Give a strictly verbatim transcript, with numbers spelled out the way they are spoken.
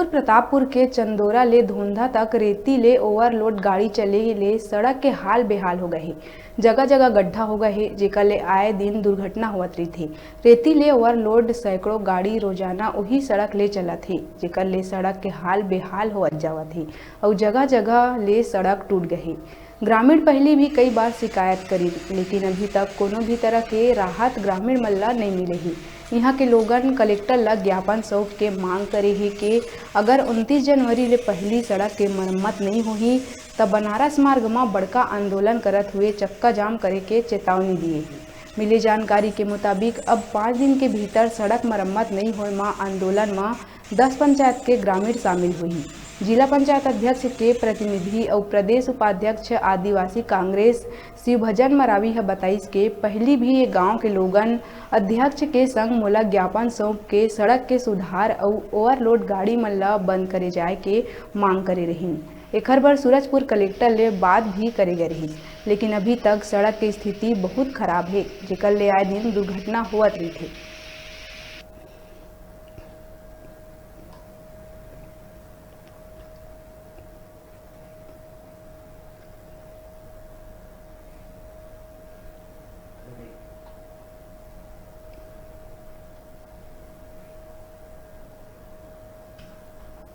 प्रतापपुर के चंदोरा ले धोंधा तक रेती ले ओवरलोड गाड़ी चले ले सड़क के हाल बेहाल हो गए हे। जगह-जगह गड्ढा हो गए हे, जेकर ले आए दिन दुर्घटना होवत रहिथे। रेती ले ओवरलोड सैकड़ों गाड़ी रोजाना उही सड़क ले चलत हे, जेकर ले सड़क के हाल बेहाल होवत जावत हे अउ जगह-जगह ले सड़क टूट गए हे। ग्रामीण पहिली भी कई बार शिकायत करिन, लेकिन अभी तक कोनो भी तरह के राहत ग्रामीण मन ल नइ मिले हे। इहां के लोगन कलेक्टर ल ज्ञापन सौंप के मांग करे हे कि अगर उनतीस जनवरी ले पहिली सड़क के मरम्मत नइ होही, त बनारस मार्ग म बड़का आंदोलन करत हुए चक्का जाम करे के चेतावनी दिए हे। मिले जानकारी के मुताबिक, अब पाँच दिन के भीतर सड़क मरम्मत नइ होए म आंदोलन म दस पंचायत के ग्रामीण शामिल होही। जिला पंचायत अध्यक्ष के प्रतिनिधि अउ प्रदेश उपाध्यक्ष आदिवासी कांग्रेस शिवभजन मरावी ह बताइस के पहिली भी ये गांव के लोगन अध्यक्ष के संग मोला ज्ञापन सौंप के सड़क के सुधार अउ ओवरलोड गाड़ी मन ल बंद करे जाए के मांग करे रहिन। एखर बर सूरजपुर कलेक्टर ले बात भी करे गए रहिस, लेकिन अभी तक सड़क के स्थिति बहुत खराब हे, जेकर ले आए दिन दुर्घटना होवत रहिथे।